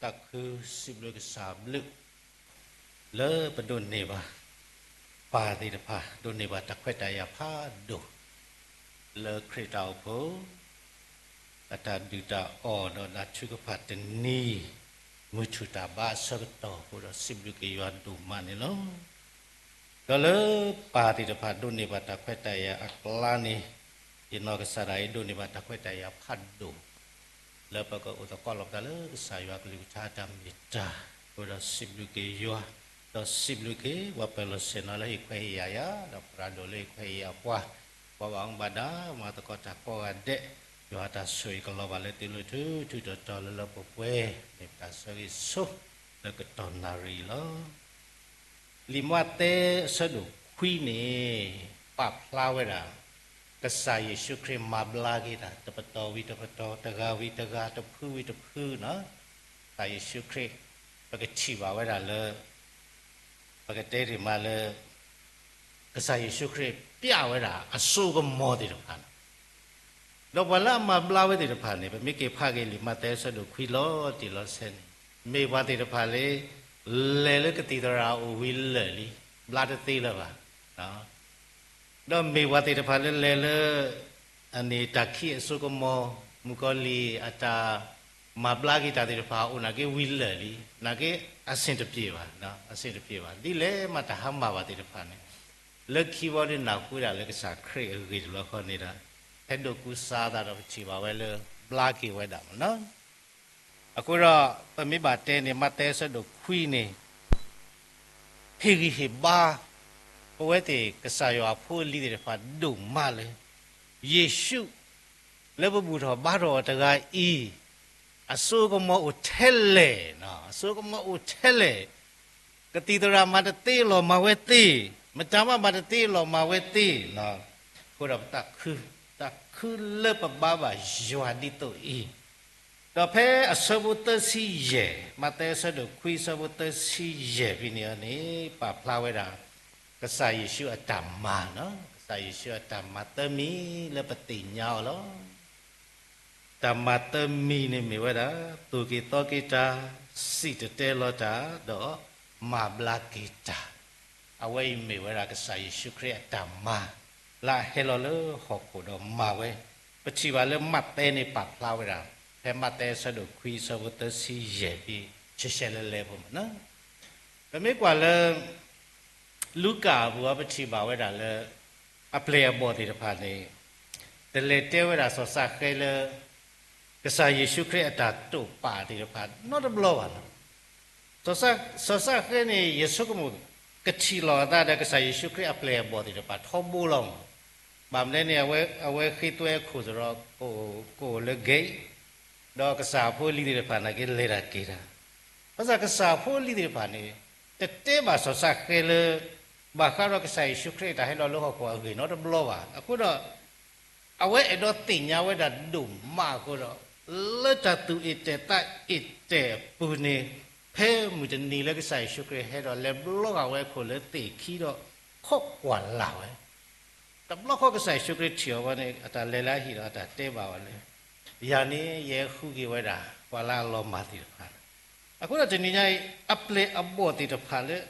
တၢ်ခုစံးဘျုးကစၢ်ဘျုး လၢပဒိးန့ၢ်ဘၣ် ပၢ်သ့ၣ်တဖၣ် ဒိးန့ၢ်ဘၣ်တၢ်ခွဲးတၢ်ယာ်ဖးဒိၣ် လၢခရံာ်တၢ်အိၣ်ဖှိၣ် အတၢ်ဒုၣ်တၢ်အီၣ်ဒီးတၢ်ထုကဖၣ်တနံၤ မုၢ်ထူၣ်တၢ်ဘါအဆၢကတီၢ်အဃိဒီး စံးဘျုးက့ၤယွၤဒိၣ်မးန့ၣ်လီၤ. ဒီးလၢပၢ်သ့ၣ်တဖၣ်ဒိးန့ၢ်ဘၣ်တၢ်ခွဲးတၢ်ယာ်အကျါန့ၣ် ယနီၢ်ကစၢ်ဒၣ်အံၤဒိးန့ၢ်ဘၣ်တၢ်ခွဲးတၢ်ယာ်ဖးဒိၣ် လၢပကအိၣ်သကိးလီၤပသးလၢကစၢ်ယွၤအကလုၢ်ကထါအတၢ်မ့ၢ်တၢ်အဃိဒီး စံးဘျုးက့ၤယွၤ, ဒီးစံးဘျုးက့ၤပှၤပၢၤလီၢ်ဆ့ၣ်နီၤလၢဟ့ၣ်ခွဲးဟ့ၣ်ယာ်ယၤ ဒီးပှၤဒိၣ်လၢဟ့ၣ်ခွဲးဟ့ၣ်ယာ်ပှၤ, ပှၤဘၣ်မူဘၣ်ဒါ မၤသကိးတၢ်ကိးဂၤဒဲး, ယွၤအတၢ်ဆိၣ်ဂ့ၤကလီၤဘၣ်လၢသုလိၤထူထူတီတီတီလၢလၢပှဲၤပှဲၤ, မ့ၢ်ပတၢ်ဆၢဂ့ၤဆိ လၢကတီၢ်နၣ်ရံၣ်အံၤလီၤ. လံာ်မးသဲအဆၢဒိၣ်ခွံန့ၣ် ပာ်ဖျါဝဲဒၣ် ကစၢ်ယ့ၣ်ၡူးခရံာ်မၤဘျါက့ၤတၢ် တပတီၢ်ဝံၤတပတီၢ် တဂၤဝံၤတဂၤ တဖုဝံၤတဖုနီၤ, ကစၢ်ယ့ၣ်ၡူးခရံာ် ပကထံၣ်ဘၣ်ဝဲဒၣ်လၢ ပကတဲတ့ၢ်မးလၢ ကစၢ်ယ့ၣ်ၡူးခရံာ်ပျဲဝဲဒၣ်အစိကမီၤသ့ၣ်တဖၣ်န့ၣ်, ဒီးပှၤလၢအမၤဘျါဝဲသ့ၣ်တဖၣ်န့ၣ် ပမ့ၢ်က့ၤဖးက့ၤလံာ်မးသဲအဆၢဒိၣ်ခွံလီၤတံၢ်လီၤဆဲးန့ၣ် မ့ၢ်ပှၤသ့ၣ်တဖၣ်လၢ လဲၤလၢကသံၣ်သရၣ်အအိၣ်ဝံၤလၢာ်လံ, ဘျါတသ့လၢၤဘၣ်. ဒီးမ့ၢ်ပှၤသ့ၣ်တဖၣ်လၢလဲၤလၢ အန့ၣ်တၢ်ခံးအစိကမီၤ မုၣ်ကီၤလံၢ်အတၢ်မၤဘျါက့ၤတၢ်သ့ၣ်တဖၣ် အိၣ်နာ်က့ဝံၤလၢာ်လံ, နာ်က့အဆင်တပြေဘၣ်, အဆင်တပြေဘၣ်, ဒ်လဲၣ်မးတၢ်ဟါမၢ်ဘၣ်သ့ၣ်တဖၣ်န့ၣ်, လၢခံဘီဒုးနၢ်ဟူဝဲဒၣ်လၢကစၢ်ခရံာ်အဂ့ၢ်တဘျီဃီန့ၣ်ဒီး ဟဲဒိးကူစါသးဒီးပထံၣ်ဘၣ်ဝဲလၢ ဘျါက့ၤဝဲဒၣ်မးနီၤ. အဃိဒီး ပမ့ၢ်ဘၣ်တဲန့ၣ် မးသဲအဆၢဒိၣ်ခွံန့ၣ် ဟ့ၣ်ဂံၢ်ဟ့ၣ်ဘါ ပဝဲသ့ၣ်ကစၢ်ယွၤအဖိအလံၤသ့ၣ်တဖၣ်ဒိၣ်မးလၢ ယ့ၣ်ၡူး လၢပဘူၣ်ထီၣ်ဘါထီၣ်အီၤတဂၤအံၤ အစိကမီၤအိၣ်ထဲလဲၣ်, အစိကမီၤအိၣ်ထဲလဲၣ်, ကသံၣ်သရၣ်မၤတသ့အလီၢ်မၤဝဲသ့, မတၤမးမၤတသ့အလီၢ်မၤဝဲသ့, အဃိဒီးပတၢ်ခု, တၢ်ခုလၢပဘါဘၣ်ယွၤဒ်သိးအံၤ, ဒီးဖဲအဆၢဖိသၢဆံယဲၢ်, မးသဲအဆၢဒိၣ်ခွံအဆၢဖိသၢဆံယဲၢ်ဖဲန့ၣ်အီၤန့ၣ် ပာ်ဖျါဝဲဒၣ် ကစၢ်ယ့ၣ်ၡူးအတၢ်မၤ, ကစၢ်ယ့ၣ်ၡူးအတၢ်မၤသၢမံၤလၢပသ့ၣ်ညါအီၤလီၤ. တၢ်မၤသၢမံၤန့ၣ်မ့ၢ်ဝဲဒၣ် သိၣ်က့ၤသီက့ၤတၢ်, စံၣ်တဲၤတဲလီၤတၢ်, ဒီးမၤဘျါက့ၤတၢ်, အဝဲအံၤမ့ၢ်ဝဲဒၣ်ကစၢ်ယ့ၣ်ၡူးခရံာ်အတၢ်မၤ လၢအဟဲလီၤလၢဟီၣ်ခိၣ်ဒီးမၤဝဲ, ပထံၣ်ဘၣ်လၢမးသဲန့ၣ်ပာ်ဖျါဝဲဒၣ်, ဖဲမးသဲအဆၢဒိၣ်ခွံအဆၢဖိသၢဆံယဲၢ်ဖဲ ဆဲးဆဲးလဲၤလဲၤဖိမးနီၤ. ပမ့ၢ်ကွၢ်လၢ လူၤကၣ်အပူၤ ပထံၣ်ဘၣ်ဝဲဒၣ်လၢ အပျဲၢ်အဘီၣ်သ့ၣ်တဖၣ်န့ၣ် တလဲၤတဲဝဲဒၣ်စီၤၡဃဲလၢ ကစၢ်ယ့ၣ်ၡူးခရံာ်အတၢ်တိာ်ပာ်သ့ၣ်တဖၣ် နီတဘျီဘၣ်လီၤ. စီၤၡဃဲန့ၣ် ယဆိကမိၣ် ကထံၣ်လိာ်အသးဒီးကစၢ်ယ့ၣ်ၡူးခရံာ်အပျဲၢ်အဘီၣ်သ့ၣ်တဖၣ်ထီဘိလီၤမး. ဘၣ်မနုၤလဲၣ်န့ၣ် အဝဲဃ့သွဲအခိၣ်သတးဒီး ကအိၣ်လၢ gate ဒီးကစၢ်အဖိအလံၤသ့ၣ်တဖၣ်နာ်က့လဲၤတၢ်က့ၤတၢ်, ဘၣ်ဆၣ်ကစၢ်အဖိအလံၤသ့ၣ်တဖၣ်န့ၣ် တတဲဘၣ်စီၤၡဃဲလၢ ဘၣ်ဃးဒီးကစၢ်ယ့ၣ်ၡူးခရံာ်အတၢ်ဟဲလီၤလၢဟီၣ်ခိၣ်အဂ့ၢ်နီတဘျီဘၣ်. အဃိဒီး အဝဲအဲၣ်ဒိးသ့ၣ်ညါဝဲဒၣ်ဒိၣ်မးအဃိဒီး လၢတၢ်သူၣ်အ့ၣ်တဲာ်သးအ့ၣ်တဲာ်အပူၤန့ၣ် ဖဲမုၢ်တနံၤလၢကစၢ်ယ့ၣ်ၡူးခရံာ်ဟဲဒီးလဲၤဘျီဃာ်ဝဲအခိၣ်လၢသ့ၣ်ခံဒီး ခိးကွၢ်လၢ်ဝဲ တဘျီဃီကစၢ်ယ့ၣ်ၡူးခရံာ်ထံၣ်အီၤဝဲန့ၣ် အတၢ်လဲၤလၢအဟံၣ်ဒီးအတၢ်တဲဘၣ်ဝဲလၢ ယၤန့ၣ် ယဟဲဃုက့ၤဝဲဒၣ် ပှၤလၢအလီၤမၢ်သ့ၣ်တဖၣ်လီၤ. အဃိဒီးတနံၤညါအံၤ အပျဲၢ်အဘီၣ်သ့ၣ်တဖၣ်လၢ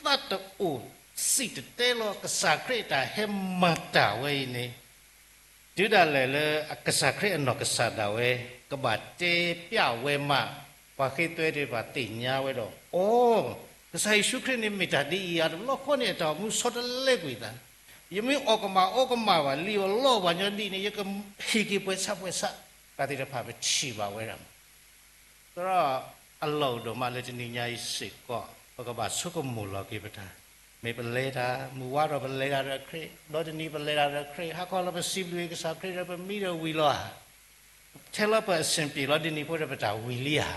သးတအိၣ်စံၣ်တဲၤတဲလီၤကစၢ်ခရံာ်အတၢ်ဟဲမၤတၢ်ဝဲအံၤန့ၣ် တုၤဒၣ်လဲာ်လၢကစၢ်ခရံာ်အနီၢ်ကစၢ်ဒၣ်ဝဲ ကဘၣ်တဲပျးဝဲမး ပှၤဃ့သွဲသ့ၣ်တဖၣ်သ့ၣ်ညါဝဲဒီး အိ ကစၢ်ယ့ၣ်ၡူးခရံာ်န့ၣ်မ့ၢ်တၢ်ဒ်အံၤဧါ, တဘျီဃီန့ၣ် အတၢ်အိၣ်မူဆီတလဲကွံာ်သး, ယမ့ၢ်အီၣ်ကမၣ်အီကမၣ်ဘၣ် လံာ်အီၣ်လီအီၣ်ဘၣ်ညီဒ်န့ၣ် ယကဟ့ၣ်က့ၤပှဲၤဆးပှဲၤဆး, တၢ်သ့ၣ်တဖၣ်ပထံၣ်ဘၣ်ဝဲဒၣ် သရၣ်အလီၢ်အိၣ်ဒိၣ်မးလၢတနံၤညါအံၤစ့ၢ်ကီး ပကဘၣ်ဆိကမိၣ်လီၤက့ၤပတၢ်, မ့ၢ်ပလဲၤတၢ် မုၢ်ဝါထီၣ်ပလဲၤတၢ်ဒီးခရံာ်, ဒီတနံၤပလဲၤတၢ်ဒီးခရံာ်, ဟါခီလီၤပစံးဘျုးကစၢ်ခရံာ်ဒီးပမံဒီးဝံၤလီၤဧါ, ထဲလီၤပအဆင်ပြေလီၤဒ်န့ၣ်အဃိဒီးပတၢ်ဝံၤလံဧါ,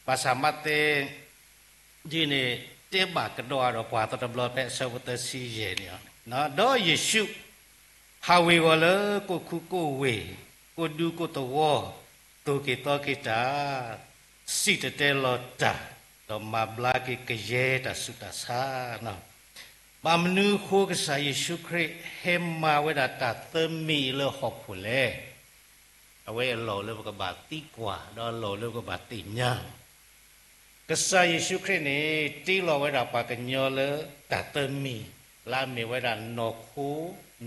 ဘၣ်ဆၣ်မးသဲ ဒ်န့ၣ် တဲဘၣ်ကဒီးဒီးပှၤသီတဘျီဖဲအဆၢဖိသၢဆံယဲၢ်န့ၣ်လီၤ. ဒီးယ့ၣ်ၡူး ဟးဝ့ၤဝီၤလၢကိၣ်ခူကိၣ်ဝ့ၢ်, ကိၣ်ဒူကိၣ်သဝီ, သိၣ်က့ၤသီက့ၤတၢ်, စံၣ်တဲၤတဲလီၤတၢ်, ဒီးမၤဘျါက့ၤကယဲၢ်တၢ်ဆူးတၢ်ဆါလီၤ. ဘၣ်မနုၤအဃိကစၢ်ယ့ၣ်ၡူးခရံာ်ဟဲမၤဝဲဒၣ်တၢ်သၢမံၤလၢဟီၣ်ခိၣ်လဲၣ်. အဝဲအလီၢ်အိၣ်လၢပကဘၣ်သံကွၢ် ဒီးအလီၢ်အိၣ်လၢပကဘၣ်သ့ၣ်ညါ ကစၢ်ယ့ၣ်ၡူးခရံာ်န့ၣ် တ့လီၤဝဲဒၣ်ပှၤကညီလၢတၢ်သၢမံၤ, လၢအမ့ၢ်ဝဲဒၣ်နီၢ်ခိ,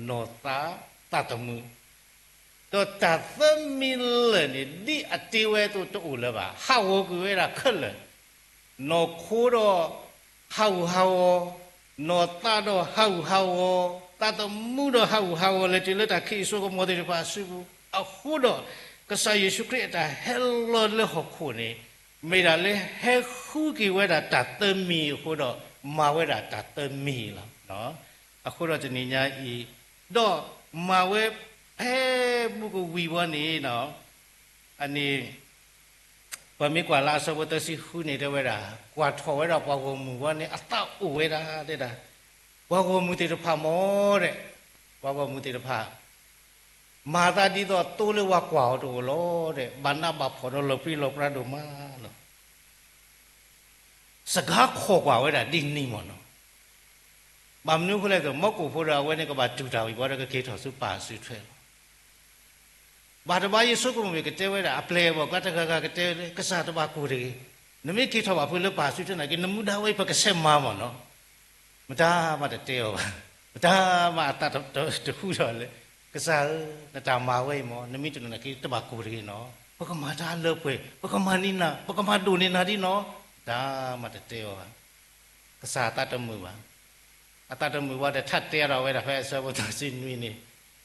နီၢ်သး, သးသမူ. ဒီးတၢ်သၢမံၤလၢာ်န့ၣ် ဒ်အတ့ဝဲအသိးတအိၣ်လၢၤဘၣ်, ဟးဂီၤကွံာ်ဝဲဒၣ်ခဲလၢာ်, နီၢ်ခိဒီးဟးဂူာ်ဟးဂီၤ, နီၢ်သးဒီးဟးဂူာ်ဟးဂီၤ, သးသမူဒီးဟးဂူာ်ဟးဂီၤ လဲၤတုၤလၢတၢ်ခံးအစိကမီၤသ့ၣ်တဖၣ်အစုပူၤ. အဃိဒီး ကစၢ်ယ့ၣ်ၡူးခရံာ်အတၢ်ဟဲလီၤလၢဟီၣ်ခိၣ်န့ၣ် မ့ၢ်ဒၣ်လၢဟဲဃုက့ၤဝဲဒၣ်တၢ်သၢမံၤအဃိဒီး မၤဝဲဒၣ်တၢ်သၢမံၤလီၤ. အဃိဒီးတနံၤညါအံၤ, ဒီးမၤဝဲဖဲမုၢ်ကဝံၤဝဲန့ၣ်, အန့ၣ် ပမ့ၢ်ကွၢ်လၢအဆၢဖိသၢဆံဃုန့ၣ် တဲဝဲဒၣ် ကွၢ်ထီၣ်ဝဲဒၣ်ပှၤဂီၢ်မုၢ်ဝဲန့ၣ် အသးအိၣ်ဝဲဒၣ် တဲဒၣ်, ပှၤဂီၢ်မုၢ်သ့ၣ်တဖၣ်မ့ၢ်ဒီး, ပှၤဂီၢ်မုၢ်သ့ၣ်တဖၣ် မၤသးဒ်သိးသိလၢဝၤကွၢ်အီၤတအိၣ်လီၤဒီး ဘၣ်နးဘၣ်ဖှီၣ်ဒီးလီၤပြံလီၤပြါဒိၣ်မးလီၤ. စကၤခိၣ်ကွၢ်ဝဲဒၣ်ဒ်န့ၣ်မ့ၢ်နီၤ. ဘၣ်မနုၤအဃိလဲၣ်, မီကိၣ်ဖိဒီးအဝဲန့ၣ်ကဘၣ်တူၢ်တၢ်ဝံၤဘီဒီး ကက့ၤထီၣ်ဆူပၢ်အစုထွဲလီၤ. ဘၣ်တဘၣ်ယဆိကမိၣ်မ့ၢ်ကတဲဝဲဒၣ် အပျဲၢ်အဘီၣ်ကျါတဂၤဂၤကတဲဝဲလၢ ကစၢ်တဘၣ်ကိၢ်တဂ့ၤ, နမ့ၢ်က့ၤထီၣ်ဘၣ်ဖုလၢပၢ်အစုထွဲန့ၣ်က့ နမူဒါဝဲအံၤပကဆဲးမၤမ့ၢ်နီၤ. မတၤမးတတဲအီၤဘၣ်, မတၤမးအသးတဟူထီၣ်လၢ ကစၢ်ဧၢ, နတၢ်မၤဝဲအံၤမ့ၢ် နမ့ၢ်တနုၤနာ်က့ တဘၣ်ကိၢ်တဂ့ၤနီၤ, ပကမၤတၢ်လၢပှဲၤ, ပကမၤန့ၢ်နၤ, ပကမၤဒိၣ်န့ၢ်နၤဒ်နီၤ, မတၤမးတတဲအီၤဘၣ်. ကစၢ်အသးတမုာ်ဘၣ်. အသးတမုာ်ဘၣ်ဒီး ထါတဲဒီးဝဲဒၣ်ဖဲအဆၢဖိသၢဆံနွံန့ၣ်,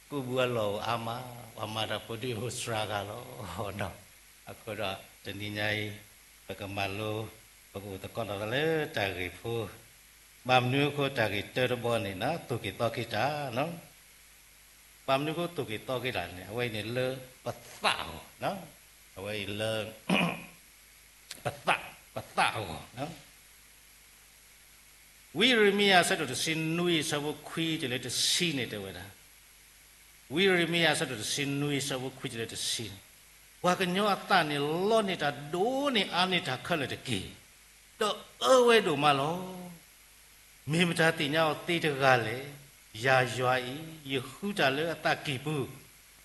ကူးဘုအလီၢ်အိၣ်အါမး, ပှၤမၤတၢ်ဖိဒုးအိၣ်စှၤဂၤလီၤ. အဃိဒီးတနံၤညါအံၤ ပကမၤလိ, ပကအိၣ်သကိးဒီးလၢတၢ်ဂ့ၢ်ဖိ, ဘၣ်မနုၤအဃိတၢ်ဂ့ၢ်တၢတဘီန့ၣ် သိၣ်က့ၤသီက့ၤတၢ်, ဘၣ်မနုၤအဃိသိၣ်က့ၤသီက့ၤတၢ်န့ၣ် အဝဲအံၤန့ၣ်လၢပသးအဂီၢ်, အဝဲအံၤလၢ ပသး, ပသးအဂီၢ်. ဝံယံးရမံယၤအဆၢဒိၣ်တဆံနွံအဆၢဖိခွံတုၤလၢတဆံန့ၣ်တဲဝဲဒၣ်, ဝံယံးရမံယၤအဆၢဒိၣ်တဆံနွံအဆၢဖိခွံတုၤလၢတဆံန့ၣ်, ပှၤကညီအသးန့ၣ်လီန့ၢ်တၢ်ဒိၣ်န့ၢ်အါန့ၢ်တၢ်ခဲလၢာ်တက့ၢ်, ဒီးအၢဝဲဒိၣ်မးလီၤ. မ့ၢ်မတၤသ့ၣ်ညါအီၤသ့တဂၤလဲၣ်. ယၤယွၤအံၤ ယဃုတၢ်လၢအသးကံၢ်ပူၤ,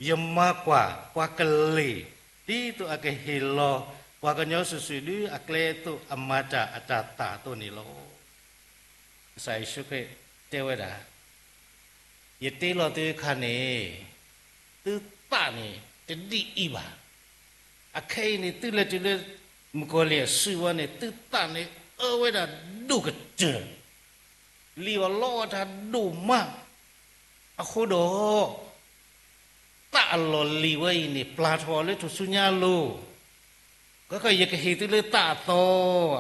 ယမၤကွၢ်ပှၤကလ့ၢ် ဒ်သိးအကဟ့ၣ်လီၤ ပှၤကညီစုာ်စုာ်ဒ်အကျဲအသိးအမၤတၢ်အတၢ်သၣ်အသိးန့ၣ်လီၤ. ကစၢ်ယ့ၣ်ၡူးခရံာ်တဲဝဲဒၣ်, ယတ့လီၤသုအခါန့ၣ် သုသးန့ၣ်တဒ်အံၤဘၣ်. အခဲအံၤန့ၣ် သုလဲၤတုၤလၢမုၣ်ကီၤလံၢ်အစုဝဲန့ၣ် သုသးန့ၣ်အၢဝဲဒၣ်ဒိၣ်ကတၢၢ်, လံၣ်အီၤလီအီၤတၢ်ဒိၣ်မး, အဃိဒီး သးအလီၢ်လံၤဝဲအံၤန့ၣ် ပျၢ်ထီၣ်အီၤလၢထူၣ်စုညါအလိၤ, ခဲကီး ယကဟ့ၣ်သုလၢသးအသီ,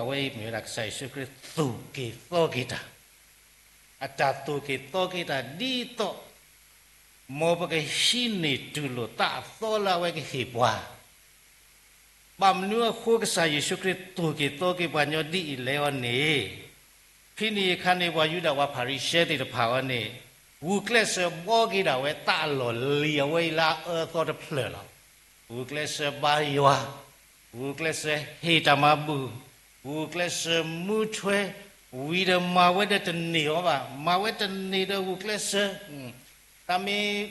အဝဲအံၤမ့ၢ်ဝဲဒၣ်ကစၢ်ယ့ၣ်ၡူးခရံာ်သိၣ်က့ၤသီက့ၤတၢ်, အတၢ်သိၣ်က့ၤသီက့ၤတၢ်ဒ်သိး မ်ပကဟံးန့ၢ်တူၢ်လိာ်သးအသီလၢအဝဲကဟ့ၣ်ပှၤ ဘၣ်မနုၤအဃိကစၢ်ယ့ၣ်ၡူးခရံာ်သိၣ်က့ၤသီက့ၤပှၤကညီဒ်အံၤလဲၣ်အီၤန့ၣ်, ဖဲန့ၣ်အခါန့ၣ် ပှၤယူဒၤပှၤဖၤရံၤၡဲသ့ၣ်တဖၣ်အံၤန့ၣ်, ဂုာ်ကျဲးစၢးဘှီက့ၤဒၣ်ဝဲသးအလီၢ်လံၤအဝဲအံၤလၢအအၢအသီတဖျၢၣ်လီၤ. ဂုာ်ကျဲးစၢးဘါယွၤ, ဂုာ်ကျဲးစၢးဟ့ၣ်တၢ်မၤဘူၣ်, ဂုာ်ကျဲးစၢးမူထွဲ, ဝံၤဒီးမၤဝဲဒီးတန့ၢ်အီၤဘၣ်, မၤဝဲတန့ၢ်ဒီးဂုာ်ကျဲးစၢး တၢ်မ့ၢ်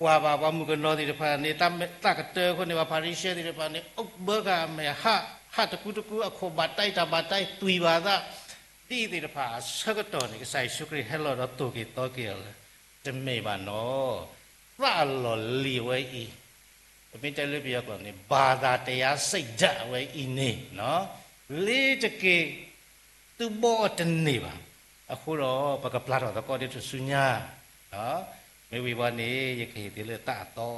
ကွၢ်ဘၣ်ပှၤမုၣ်ကနီၤသ့ၣ်တဖၣ်န့ၣ် တၢ်ကတၢၢ်အဃိန့ၣ် ပှၤဖၤရံၤၡဲသ့ၣ်တဖၣ်န့ၣ် အိၣ်ဘၢဃာ်အမဲာ်ဟး, ဟးတကူတကူ အခိၣ်ဘၣ်တၢ်အံၤတၢ်ဘၣ်တၢ်အံၤ သွံၣ်ဘၣ်သး, ဒ်အံၤသ့ၣ်တဖၣ်အဆၢကတီၢ်န့ၣ် ကစၢ်ယ့ၣ်ၡူးခရံာ်ဟဲလီၤဒီးသိၣ်က့ၤသီက့ၤအီၤလၢ တမ့ၢ်ဘၣ်နီၤ, သးအလီၢ်လံၤအဝဲအံၤ, ပမ့ၢ်တဲလၢပယီၤကျိာ်န့ၣ် ဘၣ်သးတယါစံးဒၣ်အဝဲအံၤန့ၣ် လ့တက့ၢ် သုဘီအီၤတန့ၢ်ဘၣ်. အဃိဒီး ပကပျၢ်ထီၣ်သကိးဒ်ထူၣ်စုညါ, မ့ၢ်ဝံၤဘၣ်န့ၣ် ယကဟ့ၣ်သုလၢသးအသီ,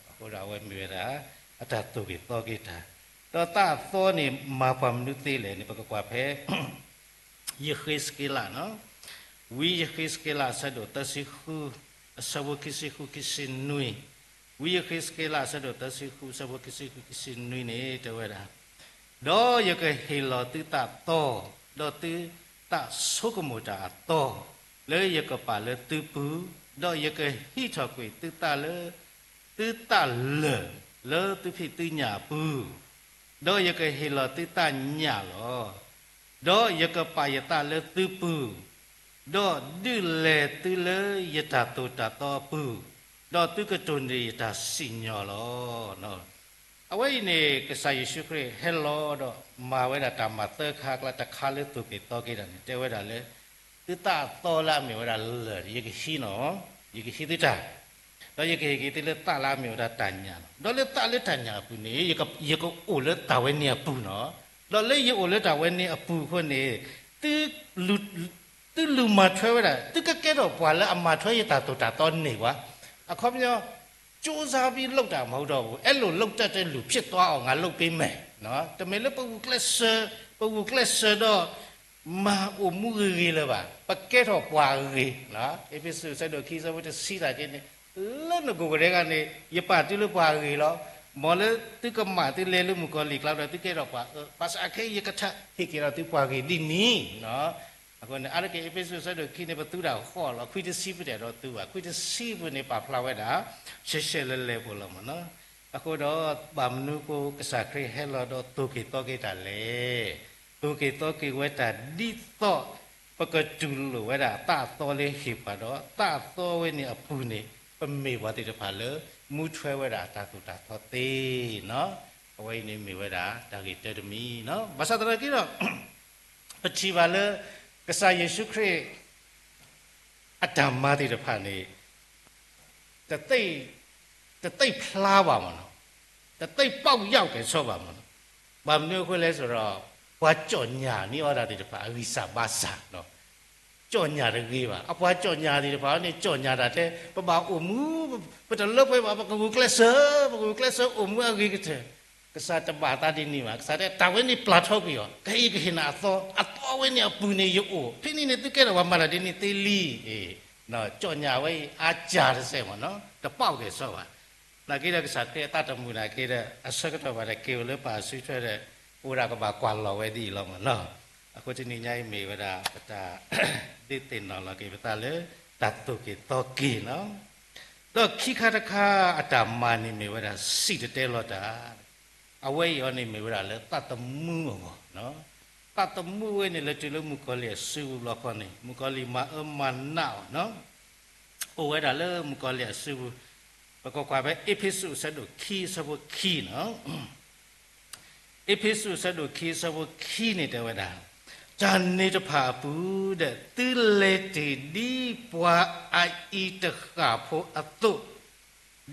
အဃိဒီးအဝဲမ့ၢ်ဝဲဒၣ် အတၢ်သိၣ်က့ၤသီက့ၤတၢ်, ဒီးသးအသီန့ၣ် မၤပှၤမနုၤသ့လဲၣ်န့ၣ် ပကကွၢ်ဖဲ ယဃ့းစက့လး, ဝံယဃ့းစက့လးအဆၢဒိၣ်သၢဆံဃု အဆၢဖိခံဆံဃု ခံဆံနွံ, ဝံယဃ့းစက့လးအဆၢဒိၣ်သၢဆံဃု အဆၢဖိခံဆံဃု ခံဆံနွံန့ၣ် တဲဝဲဒၣ်, ဒီးယကဟ့ၣ်လီၤသုသးသီ, ဒီးသုသးဆိကမိၣ်တၢ်အသီ, လၢယကပာ်လၢသုပူၤ, ဒီးယကဟံးထီၣ်ကွံာ်သုသးလၢ သုသးလၢာ်လၢသုဖံးသုညၣ်အပူၤ, ဒီးယကဟ့ၣ်လီၤသုသးညၣ်လီၤ. ဒီးယကပာ်ယသးလၢသုပူၤ, ဒီးဒုးလဲၤသုလၢယတၢ်သိၣ်တၢ်သီအပူၤ, ဒီးသုကတိၢ်န့ၢ်ယတၢ်စံၣ်ညီၣ်လီၤ. အဝဲအံၤန့ၣ် ကစၢ်ယ့ၣ်ၡူးခရံာ်ဟဲလီၤဒီးမၤဝဲဒၣ်တၢ်မၤသၢခါအကျါ တခါလၢသိၣ်က့ၤသီက့ၤတၢ်န့ၣ် တဲဝဲဒၣ်လၢ သုသးအသီလၢအမ့ၢ်ဝဲဒၣ်လၢၢ် ယကဟံးန့ၢ်, ယကဟံးသုတၢ်, ဒီးယကဟ့ၣ်က့ၤသုလၢသးလၢအမ့ၢ်ဝဲဒၣ်တၢ်ညၣ်လီၤ. ဒီးလၢသးလၢတၢ်ညၣ်အပူၤန့ၣ် ယကအိၣ်လၢတၢ်ဝဲန့ၣ်အပူၤလီၤ. ဒီးလၢယအိၣ်လၢတၢ်ဝဲန့ၣ်အပူၤအဃိန့ၣ် သုလူၤမၤထွဲဝဲဒၣ်, သုကကဲထီၣ်ပှၤလၢအမၤထွဲယတၢ်သိၣ်တၢ်သီန့ၢ်ပှၤ, အခီပညီ ကြိုးစားပြီးလုပ်တာမဟုတ်တော့ဘူး, အဲလိုလုပ်တတ်တဲ့လူဖြစ်သွားအောင် ငါလုပ်ပေးမယ်, တမ့ၢ်လၢပဂုာ်ကျဲးစၢး, ပဂုာ်ကျဲးစၢးဒီး မၤအိၣ်မူဂ့ၤဂ့ၤလၢၤဘၣ်, ပကဲထီၣ်ပှၤအဂ့ၤ, အ့းဖ့းစူးအဆၢဒိၣ်ခံအဆၢဖိတဆံတၢ်က့န့ၣ်, လၢနကိာ်ကဒဲဂၤန့ၣ် ယပာ်သုလၢပှၤအဂ့ၤလီၤ. မ်လၢသုကမၣ်သုလဲၤလၢမုၣ်ကီၤလံၢ်ကျါဒီး သုကဲထီၣ်ပှၤအၢ, ဘၣ်ဆၣ်အခဲအံၤ ယကထးဟ့ၣ်က့ၤဒီးသုပှၤဂ့ၤဒ်န့ၣ် အဃိန့ၣ် အါတက့ၢ် အ့းဖ့းစူးအဆၢဒိၣ်ခံန့ၣ် ပသူတၢ်ဃီလီၤ. ခွံတဆံပတဲဒီးသူဘၣ်, ခွံတဆံပူၤန့ၣ် ပာ်ဖျါဝဲဒၣ် ရှဲရှဲလဲၤလဲၤဖိလီၤမ့ၢ်နီၤ. အဃိဒီး ဘၣ်မနုၤအဃိ ကစၢ်ခရံာ်ဟဲလီၤဒီးသိၣ်က့ၤသီက့ၤတၢ်လဲၣ်. သိၣ်က့ၤသီက့ၤဝဲတၢ်ဒ်သိး ပကတူၢ်လိာ်ဝဲဒၣ်သးအသီလၢဟ့ၣ်ပှၤဒီး သးအသီဝဲန့ၣ်အပူၤန့ၣ် ပမ့ၢ်ပှၤသ့ၣ်တဖၣ်လၢ မူထွဲဝဲဒၣ်အတၢ်သိၣ်တၢ်သီသ့နီၤ. အဝဲအံၤန့ၣ်မ့ၢ်ဝဲဒၣ် တၢ်ဂ့ၢ်တၢတမံၤနီၤ. ဘၣ်ဆၣ်သနာ်က့ဒီး ပထံၣ်ဘၣ်လၢ ကစၢ်ယ့ၣ်ၡူးခရံာ် အတၢ်မၤသ့ၣ်တဖၣ်န့ၣ် တသ့ၣ်ဖျါဘၣ်မ့ၢ်နီၤ, တသ့ၣ်ပီၣ်ယၢ်ကဲၤဆီဘၣ်မ့ၢ်နီၤ. ဘၣ်မနုၤအဃိလဲၣ်ဆိုတော့ ပှၤကၠီၣ်ညၣ်န့ၢ်အီၤတၢ်သ့ၣ်တဖၣ် အဂံၢ်စၢ်ဘါစၢ်, ကၠီၣ်ညၣ်တဂ့ၤဘၣ်. အပှၤကၠီၣ်ညၣ်သ့ၣ်တဖၣ်န့ၣ် ကၠီၣ်ညၣ်တၢ်ထဲ ပဘၣ်အိၣ်မူ, ပတလၢပှဲၤဘၣ်, ပကဂုာ်ကျဲးစၢး, ပကဂုာ်ကျဲးစၢးအိၣ်မူအဂ့ၤကတၢၢ်. ကစၢ်တဘၣ်သးဒ်န့ၣ်ဘၣ်. ကစၢ်တဲ တၢ်ဝဲန့ၣ်ပျၢ်ထီကွံာ်အီၤ, ကဟ့ၣ်ကဟ့ၣ်နၤအသီ, အသီဝဲန့ၣ်အပူၤန့ၣ်ယအိၣ်, ဖဲန့ၣ်န့ၣ်သုကဲထီၣ်ပှၤမၤတၢ်ဒ်န့ၣ်သ့လံ. ကၠီၣ်ညၣ်ဝဲအံၤ အါစၢ်တစဲးမ့ၢ်နီၤ, တပီၣ်ကဲၤဆီဘၣ်. နာ်က့ဒီးကစၢ်ခရံာ်အသးတမုာ်နာ်က့ဒီး အဆၢကတီၢ်ဘၣ်ဒီးက့ၤအိၣ်လၢပှၤအစုထွဲဒီး အိၣ်ဒၣ်ကဘၣ်ကွၢ်လီၤဝဲဒ်အံၤလီၤမ့ၢ်နီၤ. အဃိတနံၤညါအံၤမ့ၢ်ဝဲဒၣ် ပတၢ်ဒုးသ့ၣ်နီၣ်လီၤက့ၤပသးလၢ တၢ်သိၣ်က့ၤသီက့ၤနီၤ. ဒီးခံခါတခါအတၢ်မၤန့ၣ်မ့ၢ်ဝဲဒၣ်စံၣ်တဲၤတဲလီၤတၢ်, အဝဲအံၤအီၤန့ၣ်မ့ၢ်ဝဲဒၣ်လၢသးသမူအဂီၢ်, သးသမူဝဲန့ၣ် လဲၤတုၤလၢမုၣ်ကီၤလံၢ်အစုပူၤဘျီဃီန့ၣ် မုၣ်ကီၤလံၢ်မၤအၢမၤနးအီၤ, အိၣ်ဝဲဒၣ်လၢမုၣ်ကီၤလံၢ်အစုပူၤ, ပကကွၢ်ဖဲအ့းဖ့းစူးအဆၢဒိၣ်ခံအဆၢဖိခံနီၤ. အ့းဖ့းစူးအဆၢဒိၣ်ခံအဆၢဖိခံန့ၣ်တဲဝဲဒၣ်, တၢ်န့ၣ်တဖၣ်အပူၤဒီး သုလဲၤတ့ၢ်ဒ်ပှၤအအံၤတဃၣ်ဖိအသိး,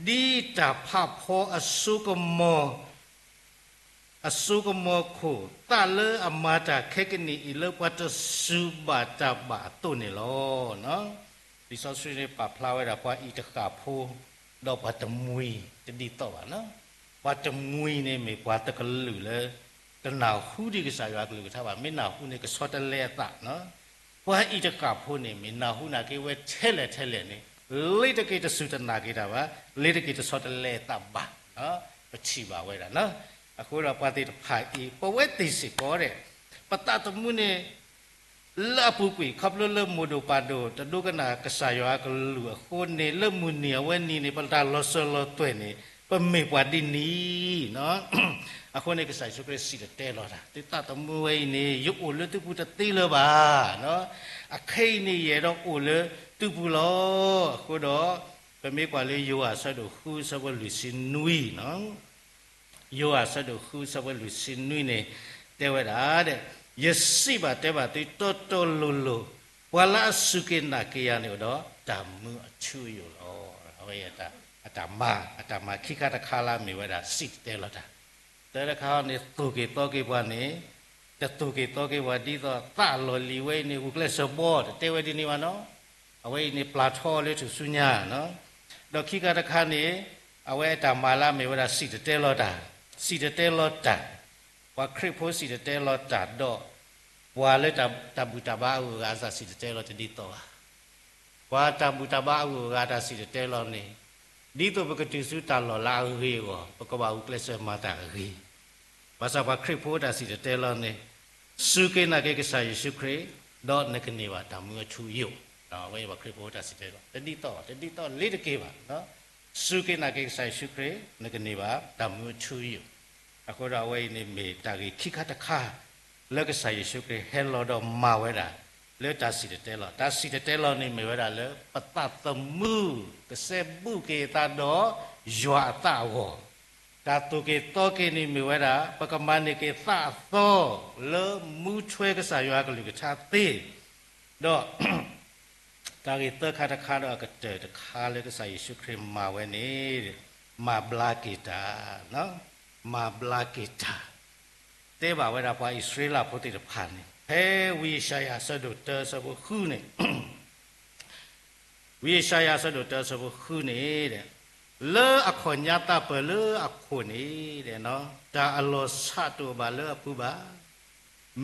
ဒ်တၢ်ဖးဖီအစိကမီၤ, အစိကမီၤခိၣ်သးလၢအမၤတၢ်ခဲကနံၣ်အံၤလၢပှၤတစူၢ်ဘၣ်တၢ်ဘၣ်အသိးန့ၣ်လီၤ. လံာ်စီဆှံန့ၣ်ပာ်ဖျါဝဲဒၣ်ပှၤအံၤတဃၣ်ဖိ ဒီးပှၤတမှံၤတဒ်သိးဘၣ်နီၤ. ပှၤတမှံၤန့ၣ်မ့ၢ်ပှၤတကလုာ်လၢ တနၢ်ဟူဒံးကစၢ်ယွၤအကလုၢ်ကထါဘၣ်, မ့ၢ်နၢ်ဟူန့ၣ်ကဆီတလဲအသးနီၤ. ပှၤအံၤတဃၣ်ဖိန့ၣ် မ့ၢ်နၢ်ဟူနာ်က့ဝဲထဲလဲၣ်ထဲလဲၣ်န့ၣ် လ့ၤတက့ၤတစူၢ်တနာ်က့ၤတၢ်ဘၣ်, လ့ၤတက့ၤတဆီတလဲအသးဘၣ်, ပထံၣ်ဘၣ်ဝဲဒၣ်နီၤ. အဃိဒီးပှၤသ့ၣ်တဖၣ်အံၤ ပဝဲသ့ၣ်စ့ၢ်ကီးဒီး ပသးသမူန့ၣ် လၢအပူၤကွံာ် ခီဖျိလၢမိၢ်ဒိၣ်ပၢ်ဒိၣ် တဒိကနၣ်ကစၢ်ယွၤအကလုၢ်အဃိန့ၣ် လၢမုၢ်နံၤအဝဲန့ၣ်န့ၣ် ပတၢ်လီၤစၢၤလီၤသွဲၣ်န့ၣ် ပမ့ၢ်ပှၤဒ်န့ၣ်နီၤ. အဃိန့ၣ် ကစၢ်ယ့ၣ်ၡူးခရံာ်စံၣ်တဲၤတဲလီၤတၢ်, သုသးသမူဝဲအံၤန့ၣ် ယအိၣ်လၢသုပူၤတသ့လၢၤဘၣ်. အခဲအံၤန့ၣ် ယအဲၣ်ဒိးအိၣ်လၢသုပူၤလီၤ. အဃိဒီး ပမ့ၢ်ကွၢ်လၢယိၤဟၣ်အဆၢဒိၣ်ဃုအဆၢဖိလွံၢ်ဆံနွံနီၤ ယိၤဟၣ်အဆၢဒိၣ်ဃုအဆၢဖိလွံၢ်ဆံနွံန့ၣ် တဲဝဲဒၣ်ဒီး, ယစံးဘၣ်တဲဘၣ်သုတီတီလိၤလိၤ, ပှၤလၢအစူၢ်က့ၤနာ်က့ၤယၤန့ၣ်အိၣ်ဒီးတၢ်မူအထူအယိာ်လီၤ. အဝဲအံၤ အတၢ်မၤ, အတၢ်မၤခံခါတခါလၢအမ့ၢ်ဝဲဒၣ် စံၣ်တဲၤတဲလီၤတၢ် တၢ်တခါန့ၣ် သိၣ်က့ၤသီက့ၤပှၤန့ၣ်, တသိၣ်က့ၤသီက့ၤပှၤဒ်သိးသးလီၢ်လံၤဝဲအံၤန့ၣ် ဂုာ်ကျဲးစၢးဘီ တတဲဝဲဒ်န့ၣ်ဘၣ်နီၤ. အဝဲအံၤန့ၣ် ပျၢ်ထီလၢထူၣ်စုညါနီၤ. ဒီးခံခါတခါန့ၣ် အဝဲအတၢ်မၤလၢအမ့ၢ်ဝဲဒၣ်စံၣ်တဲၤတဲလီၤတၢ်, စံၣ်တဲၤတဲလီၤတၢ်, ပှၤခရံာ်ဖိစံၣ်တဲၤတဲလီၤတၢ်ဒီး ပှၤလၢတၢ်ဘူၣ်တၢ်ဘါအဂုၤအဂၤအတၢ်စံၣ်တဲၤတဲလီၤတဒ်သိးဘၣ်. ပှၤတၢ်ဘူၣ်တၢ်ဘါအဂုၤအဂၤတၢ်စံၣ်တဲၤတဲလီၤန့ၣ်, ဒ်သိးပကတုၤဆူတၢ်လီၢ်လၢအဂ့ၤအဂီၢ် ပကဘၣ်ဂုာ်ကျဲးစၢးမၤတၢ်အဂ့ၤ. ဘၣ်ဆၣ်ပှၤခရံာ်ဖိတၢ်စံၣ်တဲၤတဲလီၤန့ၣ်, စူၢ်က့ၤနာ်က့ၤကစၢ်ယ့ၣ်ၡူးခရံာ်, ဒီးနကန့ၢ်ဘၣ်တၢ်မူအထူအယိာ်. အဝဲအံၤပှၤခရံာ်ဖိတၢ်စံၣ်တဲၤတဲလီၤ တဒ်သိး, တဒ်သိးလ့ၤတက့ၢ်ဘၣ်. စူၢ်က့ၤနာ်က့ၤကစၢ်ယ့ၣ်ၡူးခရံာ် နကန့ၢ်ဘၣ်တၢ်မူအထူအယိာ်. အဃိဒီးအဝဲအံၤန့ၣ်မ့ၢ်တၢ်ဂ့ၢ်ခံခါတခါ လၢကစၢ်ယ့ၣ်ၡူးခရံာ်ဟဲလီၤဒီးမၤဝဲဒၣ် လၢတၢ်စံၣ်တဲၤတဲလီၤ. တၢ်စံၣ်တဲၤတဲလီၤန့ၣ်မ့ၢ်ဝဲဒၣ်လၢ ပသးသမူ ကစဲဘူးက့ၤအသးဒီးယွၤအသးအဂီၢ် တၢ်သိၣ်က့ၤသီက့ၤန့ၣ်မ့ၢ်ဝဲဒၣ် ပကမၤန့ၢ်က့ၤသးအသီ လၢမူထွဲကစၢ်ယွၤအကလုၢ်ကထါသ့, ဒီး တၢ်ဂ့ၢ်သၢခါတခါဒီးအကတၢၢ်တခါလၢကစၢ်ယ့ၣ်ၡူးခရံာ်မၤဝဲန့ၣ် မၤဘျါက့ၤတၢ်, မၤဘျါက့ၤတၢ်, တဲဘၣ်ဝဲဒၣ်ပှၤအံၣ်စရ့လးဖိသ့ၣ်တဖၣ်န့ၣ် ဖဲဝံယၡါယၤအဆၢဒိၣ်တၢအဆၢဖိဃုန့ၣ် ဝံယၡါယၤအဆၢဒိၣ်တၢအဆၢဖိဃုန့ၣ် လၢအခီၣ်ညါသးပၢၢ်လၢအခိၣ်န့ၣ် တၢ်အလီၢ်ဆးတအိၣ်ဘၣ်လၢအပူၤဘၣ်.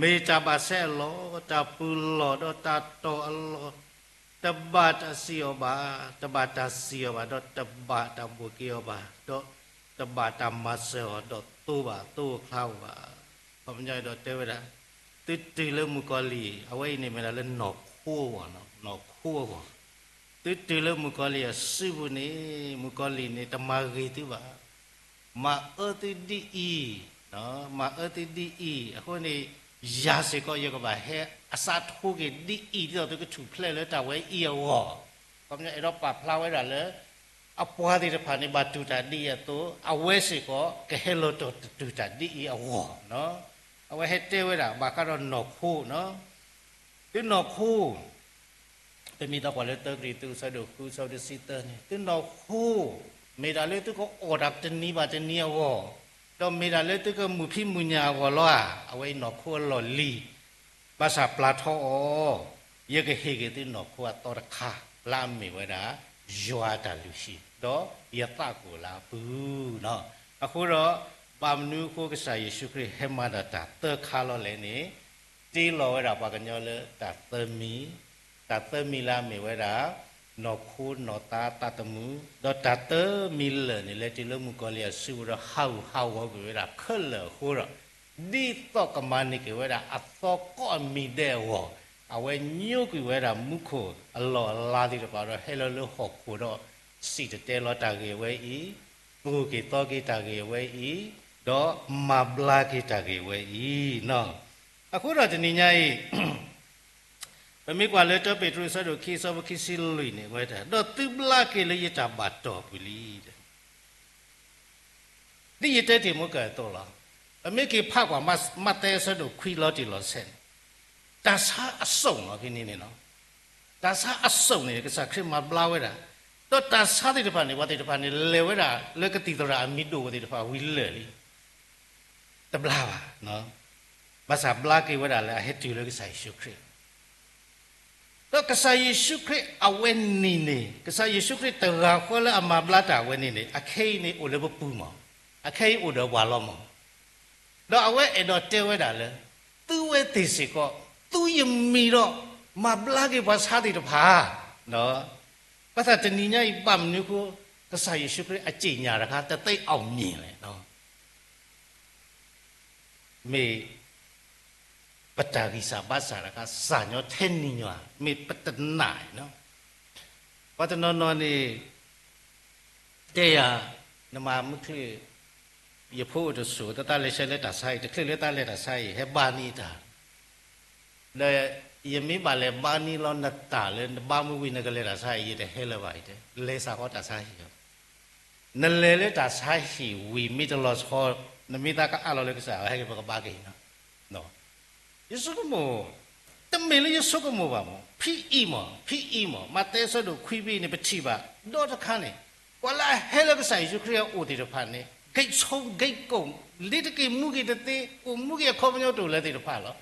မ့ၢ်တၢ်ဘၣ်ဆဲးအလီၢ်, တၢ်ပူၤလီၢ်, ဒီးတၢ်တီၢ်အလီၢ်, တဘၣ်တၢ်စံၣ်အီၤဘၣ်, တဘၣ်တၢ်စံၣ်အီၤဘၣ်, ဒီးတဘၣ်တၢ်ဘိၣ်က့ၤအီၤဘၣ်, ဒီးတဘၣ်တၢ်မၤစၢၤအီၤ, ဒီးသိဘၣ်သိအချါအီၤဘၣ်. ခီပညီဒီးတဲဝဲဒၣ်, သုတုၤလၢမုၣ်ကီၤလံၢ်, အဝဲအံၤန့ၣ်မ့ၢ်ဒၣ်လၢနီၢ်ခိအဂီၢ်, နီၢ်ခိအဂီၢ်, သုတုၤလၢမုၣ်ကီၤလံၢ်အစုပူၤန့ၣ်, မုၣ်ကီၤလံၢ်န့ၣ် တမၤဂ့ၤသုဘၣ်. မၤအၢသုဒ်အံၤ, မၤအၢသုဒ်အံၤ, အဃိန့ၣ် ယၤစ့ၢ်ကီး ယကဘၣ်ဟဲအစးထိက့ၤဒ်အံၤ ဒ်သိးသုကထူၣ်ဖျဲးလၢတၢ်ဝဲအံၤအဂီၢ်. ခီပညီအဲၣ်ဒိးပာ်ဖျါဝဲဒၣ်လၢ အပှၤသ့ၣ်တဖၣ်န့ၣ် ဘၣ်တူၢ်တၢ်ဒ်အံၤအသိး အဝဲစ့ၢ်ကီး ကဟဲလီၤတီၢ်တတူၢ်တၢ်ဒ်အံၤအဂီၢ်. အဝဲဟဲတဲဝဲဒၣ် ဘၣ်ဃးဒီးနီၢ်ခိ, သုနီၢ်ခိ ပမ့ၢ်သးကွၢ်လၢတၢကရံၣ်သူး အဆၢဒိၣ်ဃု အဆၢဖိတဆံသၢန့ၣ်, သုနီၢ်ခိ မ့ၢ်ဒၣ်လၢသုကအီၣ်တၢ်တနံၤဘၣ်တနံၤအဂီၢ်, ဒီးမ့ၢ်ဒၣ်လၢသုကမုာ်ဖံးမုာ်ညၣ်အဂီၢ်လီၤဧါ. အဝဲအံၤနီၢ်ခိအလီၢ်လံၤ, ဘၣ်ဆၣ်ပျၢ်ထီအီၤ, ယကဟ့ၣ်က့ၤသုနီၢ်ခိအသီတခါ လၢအမ့ၢ်ဝဲဒၣ် ယွၤအတၢ်လုၢ်ဟံၣ်, ဒီးယသးကအိၣ်လၢအပူၤလီၤ. အဃိဒီး ဘၣ်မနုၤအဃိကစၢ်ယ့ၣ်ၡူးခရံာ်ဟဲမၤတၢ်တၢ်သၢခါလီၤလဲၣ်န့ၣ်, တ့လီၤဝဲဒၣ်ပှၤကညီလၢတၢ်သၢမံၤ, တၢ်သၢမံၤလၢအမ့ၢ်ဝဲဒၣ် နီၢ်ခိနီၢ်သးသးသမူ, ဒီးတၢ်သၢမံၤလၢာ်န့ၣ် လဲၤတုၤလၢမုၣ်ကီၤလံၢ်အစုပူၤဒီး ဟးဂူာ်ဟးဂီၤကွံာ်ဝဲဒၣ်ခဲလၢာ်အဃိဒီး, ဒ်သိးကမၤန့ၢ်က့ၤဝဲဒၣ်အသီကိးမံၤဒဲးအဂီၢ်, အဝဲညိကွံာ်ဝဲဒၣ်မူခိၣ်အလီၢ်အလၤသ့ၣ်တဖၣ်ဒီး ဟဲလီၤလၢဟီၣ်ခိၣ်ဒီး စံၣ်တဲၤတဲလီၤတၢ်ဂ့ၢ်ဝဲအံၤ, သိၣ်က့ၤသီက့ၤတၢ်ဂ့ၢ်ဝဲအံၤ, ဒီးမၤဘျါက့ၤတၢ်ဂ့ၢ်ဝဲအံၤ. အဃိဒီးတနံၤညါအံၤ ပမ့ၢ်ကွၢ်လၢတၢပ့းတရူးအဆၢဒိၣ်ခံ အဆၢဖိခံဆံလွံၢ်န့ၣ် ဝဲတၢ်, ဒီးသုဘျါက့ၤလၢယတၢ်ဘၣ်တီၢ်ပူၤလံ. ဒ်ယတဲတ့ၢ်မုၢ်ကၢၢ်အသိးလီၤ. ပမ့ၢ်က့ၤဖးကွၢ် မးသဲအဆၢဒိၣ်ခွံလီၤတံၢ်လီၤဆဲးန့ၣ်, တၢ်ဆါအစိၣ်လီၤဖဲန့ၣ်န့ၣ်လီၤ. တၢ်ဆါအစိၣ်န့ၣ် ကစၢ်ခရံာ်မၤဘျါဝဲဒၣ်, ဒီးတၢ်ဆါသ့ၣ်တဖၣ်န့ၣ် ပှၤသ့ၣ်တဖၣ်န့ၣ် လဲၤဝဲဒၣ်လၢကသံၣ်သရၣ်အမံၤဒိၣ်သ့ၣ်တဖၣ်ဝံၤလၢာ်လံ. တဘျါဘၣ်. ဘၣ်ဆၣ်ဘျါက့ၤဝဲဒၣ်လၢအဟဲတုၤလၢကစၢ်ယ့ၣ်ၡူးခရံာ် ဒီးကစၢ်ယ့ၣ်ၡူးခရံာ်အဝဲန့ၣ်န့ၣ်, ကစၢ်ယ့ၣ်ၡူးခရံာ်တဂၤဃီလၢအမၤဘျါတၢ်အဝဲန့ၣ်န့ၣ်, အခဲအံၤန့ၣ်အိၣ်လၢပပူၤမး, အခဲအံၤအိၣ်ဒီးပှၤလီၤမး. ဒီးအဝဲအဲၣ်ဒိးတဲဝဲဒၣ်လၢ သုဝဲသ့ၣ်စ့ၢ်ကီး, သုယမံၤဒီး မၤဘျါက့ၤပှၤဆါသ့ၣ်တဖၣ်. ဘၣ်ဆၣ်တနံၤညါအံၤ ဘၣ်မနုၤအဃိ ကစၢ်ယ့ၣ်ၡူးခရံာ်အစ့ၣ်ညါတခါ တသ့အီၣ်မ့ၢ်လဲၣ်. မ့ၢ် ပတၢ်ဂံၢ်စၢ်ဘါစၢ်တခါ စၢ်ညီထဲနံၤညီ, မ့ၢ်ပတနာ်, ပှၤတနီၤနီၤန့ၣ် တဲယၤ, နမၤမုၢ်ချ့, ယဖိအိၣ်တစိၤ တၢ်လဲၤဆဲးလၢတၢ်ဆါအံၤ, တချုးလၢတၢ်လဲၤတၢ်ဆါအံၤ ဟဲဘါန့ၢ်တၢ်, ဒီးယမ့ၢ်ဘၣ်လဲၤဘါန့ၢ်လီၤနတၢ်လၢနဘါမုၢ်ဝံၤ နကလဲၤတၢ်ဆါအံၤ ယတဟဲလၢၤဘၣ်, လဲၤစးဃီတၢ်ဆါဟံၣ်လီၤ. နလဲၤလၢတၢ်ဆါဟံၣ်ဝံၤ မ့ၢ်တလီၤဆီ, နမ့ၢ်သးကအးလီၤလၢကစၢ် ဟဲက့ၤ ပကဘါက့ၤနၤ. ယဆိကမိၣ်, တမ့ၢ်လၢယဆိကမိၣ်ဘၣ်မး, ဖဲအံၤမး, ဖဲအံၤမး, မးသဲအဆၢဒိၣ်ခွံဖဲအံၤန့ၣ် ပထံၣ်ဘၣ်, ဒီးတခါန့ၣ်, ပှၤလၢအဟဲလၢကစၢ်ယ့ၣ်ၡူးခရံာ်အအိၣ်သ့ၣ်တဖၣ်န့ၣ် ဂ့ၢ်ဆိးဂ့ၢ်ကိး, လ့ၤတက့ၤမူက့ၤတသ့, အိၣ်မူက့ၤအခီပညီတအိၣ်လၢသ့ၣ်တဖၣ်လီၤ.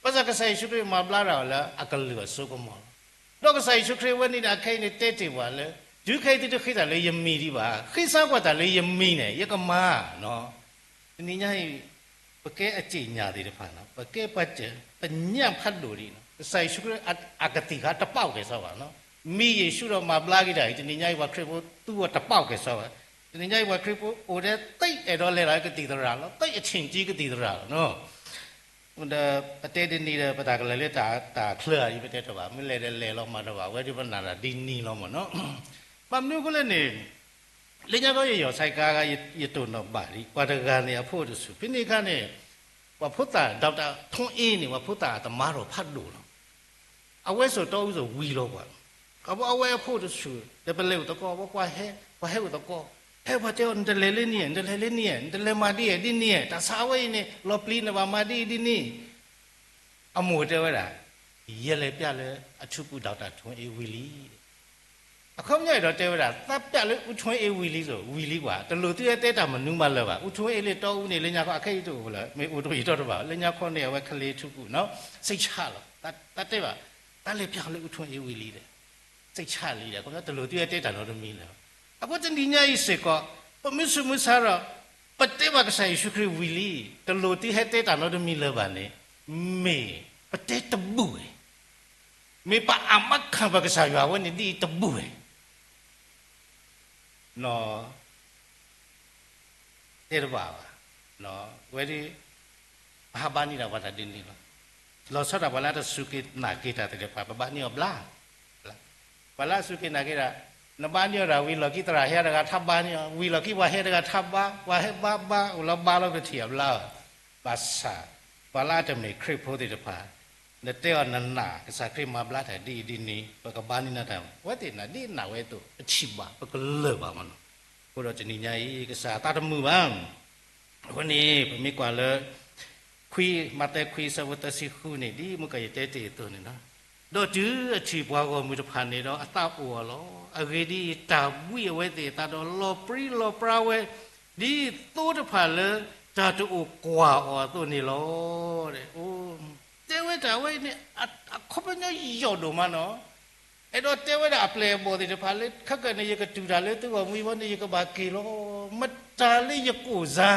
ဘၣ်ဆၣ်ကစၢ်ယ့ၣ်ၡူးခရံာ်မၤဘျါတၢ်အီၤလၢအကလုၢ်အစိကမီၤလီၤ. ဒီးကစၢ်ယ့ၣ်ၡူးခရံာ်အဝဲန့ၣ်န့ၣ် အခဲအံၤန့ၣ် တဲတ့ၢ်ပှၤလၢ တုၤခဲအံၤသုတဃ့တၢ်လၢယမံၤဒံးဘၣ်, ဃ့စၢ်ကွၢ်တၢ်လၢယမံၤန့ၣ် ယကမၤ. တနံၤညါအံၤ ပကဲအစ့ၣ်ညါသ့ၣ်တဖၣ်လီၤ, ပကဲပှၤစၢၤ, ပညၣ်ဖးဒိၣ်ဒံးလီၤ. ကစၢ်ယ့ၣ်ၡူးခရံာ်အကသံၣ်ခါတပာ်ကဲၣ်စီဘၣ်, မံၤယ့ၣ်ၡူးဒီးမၤဘျါက့ၤတၢ်အံၤ တနံၤညါအံၤပှၤခရံာ်ဖိသူအီၤတပာ်ကဲၣ်စီဘၣ်. တနံၤညါအံၤပှၤခရံာ်ဖိအိၣ်ထဲ သ့အဲၣ်ဒိးလဲၤလၢကသံၣ်သရၣ်လီၤ, သ့အထံၣ်တံကသံၣ်သရၣ်လီၤ. ဒီးပတဲတနံၤဒီး ပတၢ်ကလဲၤလၢတၢ်ချၢအံၤ ပတဲတဘၣ်, မ့ၢ်လဲၤဒီးလဲၤလီၤမၤတဘၣ်, ဝဲဒၣ်ပနၢ်တၢ်ဒ်န့ၣ်လီၤမးနီၤ. ဘၣ်မနုၤအဃိလဲၣ်န့ၣ်, လၢညါခီယယီၤဆဲးကါဂၤ ယတိၢ်နီၣ်ဘၣ်ဒံး ပှၤတဂၤန့ၣ်အဖိတဆူၣ်, ဖဲန့ၣ်အခါန့ၣ် ပှၤဖိသၣ် ဒီးတၢ်ထိၣ်အ့န့ၣ် ပှၤဖိသၣ်အတမါထီၣ်ဖးဒိၣ်လီၤ. အဝဲစိာ်တီအူစိာ်ဝံၤလီၤပှၤ, အဝဲအဖိတဆူၣ် ဒီးပလဲၤအိၣ်သကိး, ပှၤဟဲ, ပှၤဟဲအိၣ်သကိး, ဟဲ ဟဲပှၤတဲအီၤ နတလဲၤလၢနံၤဧါ, နတလဲၤလၢနံၤဧါ, နတလဲၤမၤဒ်အံၤဒ်နံၤဧါ, တၢ်ဆါဝဲအံၤန့ၣ် လီၤပျံၤနဘၣ်မၤဒ်အံၤဒ်နံၤ. အမိၢ်တဲဝဲဒၣ်, ယလဲၤပျၢ်လၢအထူးပူၤ ဒီးတၢ်ထူအ့ဝံၤလံ. အခီပညီအဲၣ်ဒိးတဲဝဲဒၣ် သးပျၢ်လၢအူထိအ့ဝံၤလံသိး ဝံၤလံကွၢ်, တလိၣ်သုဟဲတဲတၢ်မနုၤမးလၢၤဘၣ်. အူထိအ့လၢတီအူန့ၣ် လၢညါခီအခဲအံၤတအိၣ်လၢၤ, မ့ၢ်အိၣ်တယံၤတီတဘၣ်, လၢညါခီန့ၣ် အဝဲခဲလၢာ်ထူပူၤနီၤ, စိတ်ချလီၤ. တၢ်တဲဘၣ်, သးလဲၤပျၢ်လၢအူထိအ့ဝံၤလံဒီး စိတ်ချလံဒီး အခီပညီတလိၣ်သုဟဲတဲတၢ်နီတမံၤလၢၤဘၣ်. အဃိတနံၤညါအံၤစ့ၢ်ကီး ပမ့ၢ်ဆူးမ့ၢ်ဆါဒီး ပတဲဘၣ်ကစၢ်ယ့ၣ်ၡူးခရံာ်ဝံၤလံ, တလိၣ်သုဟဲတဲတၢ်နီတမံၤလၢၤဘၣ်န့ၣ်, မ့ၢ်ပတဲတဘူၣ်ဝဲ မ့ၢ်ပအးမးခးပကစၢ်ယွၤဝဲန့ၣ်ဒ်အံၤတဘူၣ်ဝဲ, နီၤ, တဲတဘၣ်ဘၣ်, ဝဲဒၣ် ပဟးဘါန့ၢ်ဒၣ်ပှၤတၢ်ဒ်န့ၣ်လီၤ. လီၤဆီဒၣ်တၢ် ပှၤလၢအတစူၢ်က့ၤနာ်က့ၤတၢ်သ့ၣ်တဖၣ် ပဘါန့ၢ်အီၤဘျါ, ပှၤလၢအစူၢ်က့ၤနာ်က့ၤတၢ်, နဘါန့ၢ်အီၤဒၣ်ဝံၤ လီၢ်ခံသရၣ်ဟဲတဂၤ ထါဘါန့ၢ်အီၤ, ဝံၤလီၢ်ခံပှၤဟဲတဂၤထါဘါ, ပှၤဟဲဘါဘါ အိၣ်လီၤဘါလီၤကထံၣ်အဘျါအီၤ, ဘၣ်ဆၣ် ပှၤလၢအတမ့ၢ်ခရံာ်ဖိသ့ၣ်တဖၣ် နတဲအီၤနနာ်ကစၢ်ခရံာ်မၤဘျါတၢ်ဒ်အံၤဒ်န့ၣ် ပကဘါန့ၢ်နၤတၢ်, အဝဲသ့ၣ်နာ်ဒ်နာ်ဝဲအသိး ပထံၣ်ဘၣ် ပကလၢာ်ဘၣ်မးနီၤ. အဃိဒီးတနံၤညါအံၤ ကစၢ်သးတမုာ်ဘၣ်. အဃိန့ၣ် ပမ့ၢ်ကွၢ်လၢ ခွံ, မးသဲခွံအဆၢဖိသၢဆံဃုန့ၣ် ဒ်မုၢ်ကယတဲတ့ၢ်အသိးန့ၣ်လီၤ. ဒီးတုၤအထံၣ်ပှၤဂီၢ်မုၢ်တဖၣ်န့ၣ်ဒီး အသးအိၣ်အီၤလီၤ. အဂ့ၢ်ဒ်အံၤ, တၢ်ဘှံးအဝဲသ့ၣ်အသးဒီး လီၤပြံလီၤပြါဝဲ ဒ်သိတဖၣ်လၢတၢ်တအိၣ်ကွၢ်အီၤအသိးန့ၣ်လီၤ. တဲဝဲတၢ်ဝဲအံၤန့ၣ် အခီပညီယိာ်ဒိၣ်မးနီၤ. အဲၣ်ဒိးတဲဝဲဒၣ်အပျဲၢ်အဘီၣ်သ့ၣ်တဖၣ်လၢ ခဲကနံၣ်ယကတုၤတၢ်လၢသုဂီၢ်မူအံၤဘီန့ၣ် ယကဘၣ်က့ၤလီၤ. မတၤလၢယကိၣ်စါ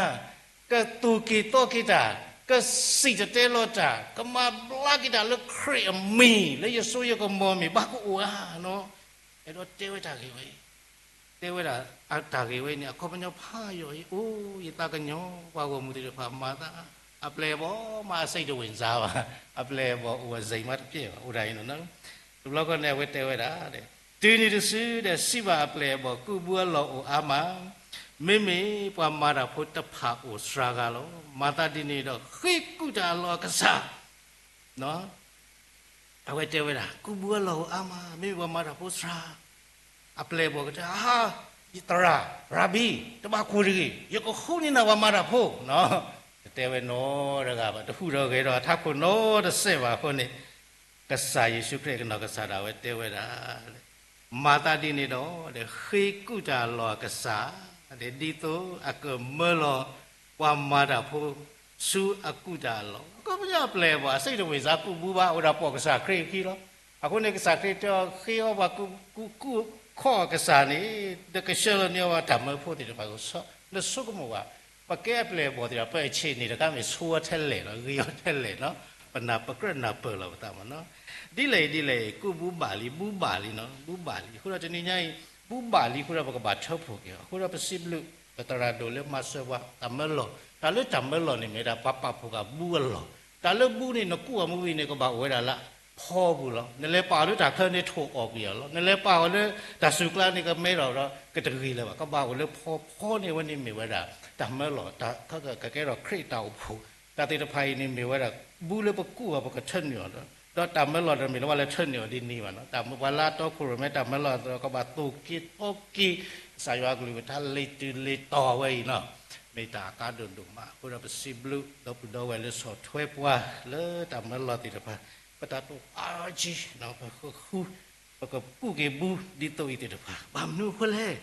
ကသိၣ်က့ၤသီက့ၤတၢ်, ကစံၣ်တဲၤတဲလီၤတၢ်, ကမၤဘျါက့ၤတၢ်လၢခရံာ်အမံၤ လၢယစိယကမီၤမ့ၢ်ဘၣ်ကအိၣ်ဧါနီၤ. အဲၣ်ဒိးတဲဝဲတၢ်ဂ့ၢ်ဝဲအံၤ, တဲဝဲဒၣ်အတၢ်ဂ့ၢ်ဝဲန့ၣ် အခီပညီဖးယိာ်အံၤ, အိၣ်ယသးကညီၤ ပှၤဂီၢ်မုၢ်သ့ၣ်တဖၣ်မၤသး, အပျဲၢ်အဘီၣ်မးအစံးတဝ့ၢ်စါဘၣ်, အပျဲၢ်အဘီၣ်အိၣ်အစံးမးတပျဲၢ်ဘၣ်, အိၣ်ဒၣ်အံၤနီၤ. တဘျီဃီန့ၣ် အဝဲတဲဝဲဒၣ်, တုၤနုၤတစုဒီး စံးဘၣ်အပျဲၢ်အဘီၣ်, ကူးဘုအလီၢ်အိၣ်အါမး, မ့မ့ၢ်ပှၤမၤတၢ်ဖိတဖၣ်အိၣ်စှၤဂၤလီၤ. မၤသးဒ်န့ၣ်ဒီး ဃ့ကူးတၢ်အလီၢ်အကစၢ် အဝဲတဲဝဲဒၣ် ကူးဘုအလီၢ်အိၣ်အါမး, မ့မ့ၢ်ပှၤမၤတၢ်ဖိစှၤ, အပျဲၢ်အဘီၣ်ကတဲ, အါ, သရၣ်, ရၤဘံ, တဘၣ်ခိၣ်တဂ့ၤ, ယကဃုန့ၢ်နၤပှၤမၤတၢ်ဖိ, တတဲဝဲနီတဂၤဘၣ်, တဟူးဒီးဂဲၤဒီးအထးခိၣ်နီတစဲးဘၣ်အဃိန့ၣ်, ကစၢ်ယ့ၣ်ၡူးခရံာ်အနီၢ်ကစၢ်ဒၣ်ဝဲတဲဝဲဒၣ် မၤသးဒ်န့ၣ်ဒီး ဃ့ကူးတၢ်အလီၢ်အကစၢ်, ဒ်သိးအကမၢလီၤ ပှၤမၤတၢ်ဖိ ဆူအကူးတၢ်အလီၢ်, အခီပညီအပျဲၢ်အဘီၣ် အစံးတဝ့ၢ်စါကူးဘုဘၣ်, အိၣ်ဒၣ်ပိာ်ကစၢ်ခရံာ်အခံလီၤ. အဃိန့ၣ် ကစၢ်ခရံာ်တဲအီၤ ဃ့အီၣ်ပှၤကူးခီၣ်အကစၢ်န့ၣ် ဒီးကဆှၢလီၤန့ၢ်အီၤတၢ်မၢဖိသ့ၣ်တဖၣ်, နဆိကမိၣ်ဘၣ်, ပကဲအပျဲၢ်အဘီၣ်သ့ၣ်ဒီး ပဆ့ၣ်န့ၣ်တခါမ့ၢ်ဆိအီၤထဲလဲၣ်လီၤ, ဂ့ၤအီၤထဲလဲၣ်နီၤ, ပနၢ်ပကြၢးနၢ်ပၢၢ်လီၤပသးမးနီၤ. ဒ်လဲၣ်အံၤဒ်လဲၣ်အံၤ ကူးဘုဘၣ်လံ, ဘုဘၣ်လံနီၤ, ဘုဘၣ်လံ. အဃိဒီးတနံၤညါအံၤ ဘုဘၣ်လံအဃိဒီး ပကဘၣ်ထၢဖှိၣ်က့ၤအီၤ. အဃိဒီးပစံးဘျုး ပသရၣ်ဒိၣ်လၢမၤစၢၤပှၤတၢ်မၢလီၢ်, တၢ်လၢတၢ်မၢလီၢ်န့ၣ် မ့ၢ်ဒၣ်ပှၤပာ်ဖှိၣ်က့ၤဘုအလီၢ်, တၢ်လၢဘုန့ၣ် နကူးအီၤမ့ၢ်ဝံၤန့ၣ် ကဘၣ်အိၣ်ဝဲဒၣ်လၢဖီပူၤလီၤ. နလဲၤပာ်အီၤလၢတၢ်ချၢန့ၣ် ထိၣ်အီၣ်ကွံာ်အီၤလီၤ. နလဲၤပာ်အီၤလၢတၢ်စူၤကျါန့ၣ် ကမဲထီၣ်ဒီး ကတဂ့ၤလၢၤဘၣ်. ကဘၣ်အိၣ်လၢဖီ, ဖီန့ၣ်ဝဲန့ၣ်မ့ၢ်ဝဲဒၣ် တၢ်မၢလီၢ်, ကကဲထီၣ်ခရံာ်တၢ်အိၣ်ဖှိၣ်, တၢ်သ့ၣ်တဖၣ်အံၤန့ၣ်မ့ၢ်ဝဲဒၣ် ဘုလၢပကူးအီၤ ပကထၢနုာ်အီၤလီၤ. ဒီးတၢ်မၢလီၢ်ဒီးမ့ၢ်လၢပှၤလၢထၢနုာ်အီၤဒ်န့ၣ်ဘၣ်နီၤ. တၢ်ပှၤလၢအတီခိၣ်ရိၣ်မဲတၢ်မၢလီၢ်ဒီး ကဘၣ်သိၣ်က့ၤသီက့ၤ ကစၢ်ယွၤအကလုၢ်ကထါလံာ်တုၤလံာ်တီၤဝဲအံၤနီၤ, မ့ၢ်တၢ်အကါဒိၣ်ဒိၣ်မး. အဃိဒီးပစံးဘျုး ဒီပုၢ်ဒီဝဲၢ်လၢဆီၣ်ထွဲပှၤလၢတၢ်မၢလီၢ်သ့ၣ်တဖၣ်, ပတၢ်တိာ်အါကံ, ပဃု, ပကကူးက့ၤဘုဒ်သိးအံၤသ့ၣ်တဖၣ်, ဘၣ်မနုၤအဃိလဲၣ်.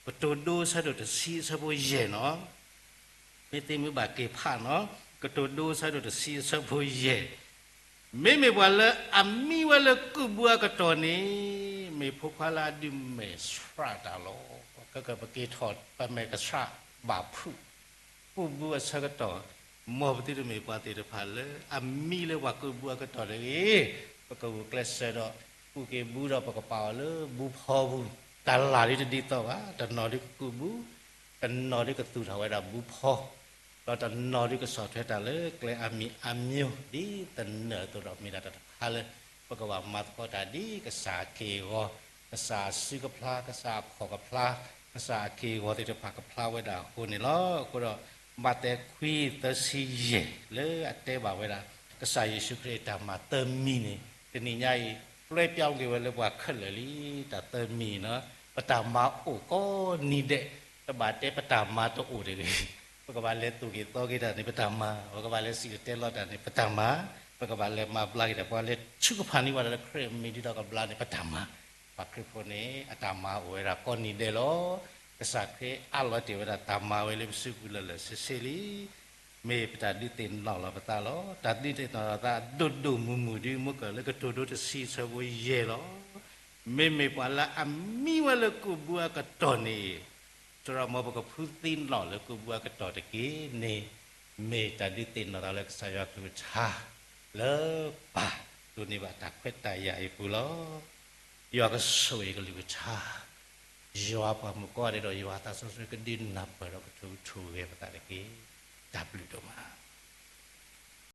ကတိၤဒိအဆၢဒိၣ်တဆံအဆၢဖိယဲၢ်နီၤ, မ့ၢ်သ့မ့ၢ်ဘၣ်က့ၤဖးနီၤ, ကတိၤဒိအဆၢဒိၣ်တဆံအဆၢဖိယဲၢ်, မ့မ့ၢ်ပှၤလၢအမံဝဲလၢကူးဘုအကတီၢ်န့ၣ်, မ့ၢ်ဖိခွါလၢအဒုးမဲာ်ဆှးတၢ်လီၤ. ကကပက့ၤထီၣ်ပမဲာ်ကဆှးဘၣ်ဖုး, ကူးဘုအဆၢကတီၢ်, မ်ပသုတမ့ၢ်ပှၤသ့ၣ်တဖၣ်လၢအမံလၢပှၤကူးဘုအကတီၢ်တဂ့ၤ. ပကဂုာ်ကျဲးစၢးဒီး ကူးက့ၤဘုဒီးပကပာ်အီၤလၢဘုဖီပူၤ, တၢ်လၢ်ဒ်တဒ်သိးဘၣ်, တနီၤဒ်ကူးဘု, တနီၤဒ်ကသူၣ်ထီၣ်ဝဲဒၣ်ဘုဖီ, ဒီးတနီၤဒ်ကဆီၣ်ထွဲတၢ်လၢကျဲအါမံၤအါမျိၤ ဒ်သနၢၣ်အသိးဒီး မ့ၢ်ဒၣ်တၢ်တဖၣ်လၢ ပကဘၣ်မၤသကိးတၢ်ဒ်ကစၢ်အခ့အဂီၤ, ကစၢ်အစုကဖျါ, ကစၢ်အခီၣ်ကဖျါ, ကစၢ်အခ့အဂီၤသ့ၣ်တဖၣ်ကဖျါဝဲဒၣ်အဃိန့ၣ်လီၤ. အဃိဒီး မးသဲခွံသၢဆံယဲၢ် လၢအတဲဘၣ်ဝဲဒၣ် ကစၢ်ယ့ၣ်ၡူးခရံာ်အတၢ်မၤသၢမံၤန့ၣ် တနံၤညါအံၤ လွဲပြောင်းက့ၤဝဲလၢပှၤခဲလၢာ်လံ, တၢ်သၢမံၤနီၤ, ပတၢ်မၤအိၣ်ကိးနံၤဒဲး တဘၣ်တဲပတၢ်မၤတအိၣ်တဂ့ၤ. ပကဘၣ်လဲၤသိၣ်က့ၤသီက့ၤတၢ်န့ၣ် ပတၢ်မၤ, ပကဘၣ်လဲၤစံၣ်တဲၤတဲလီၤတၢ်န့ၣ် ပတၢ်မၤ, ပကဘၣ်လဲၤမၤဘျါက့ၤတၢ်, ပှၤလဲၤဆူကဖၣ်န့ၢ်ပှၤတၢ်လၢခရံာ်အမံၤဒ်သိးကဘျါန့ၣ် ပတၢ်မၤ. ပှၤခရံာ်ဖိန့ၣ် အတၢ်မၤအိၣ်ဝဲဒၣ်ကိးနံၤဒဲးလီၤ. ကစၢ်ခရံာ်အးလီၤတ့ၢ်ဝဲဒၣ်တၢ်မၤဝဲလၢပစုပူၤလၢာ်လၢာ်ဆ့ဆ့လံ. မ့ၢ်ပတၢ်ဒုးသ့ၣ်နီၣ်လီၤပသးလီၤ. တၢ်ဒုးသ့ၣ်နီၣ်လီၤသးအဒိၣ်ဒိၣ်မုၢ်မုၢ်ဒ်မ့ၢ်ကၢၢ်လၢကတိၤဒိတဆံအဆၢဖိယဲၢ်လီၤ. မ့မ့ၢ်ပှၤလၢအမံဝဲလၢကိးဘုအကတီၢ်န့ၣ် တြီမီပကဖုသ့ၣ်နီၣ်လၢကိးဘုအကတီၢ်တက့ၢ်န့ၣ် မ့ၢ်တၢ်ဒုးသ့ၣ်နီၣ်သးလၢကစၢ်ယွၤကလုၢ်ကထါ လၢပၢ်ဒိးန့ၢ်ဘၣ်တၢ်ခွဲးတၢ်ယာ်အံၤပူၤလီၤ. ယွၤကဆိၣ်ဂ့ၤကလုၢ်ကထါ, ယွၤပှၤမုၣ်ကီးဒဲးဒီးယွၤသးစီဆှံကဒုးနၢ်ပၢၢ်ဒီးကထိၣ်ကထိၣ်ဂဲၤပသးတက့ၢ်. တၢ်ဘျုးဒိၣ်မး.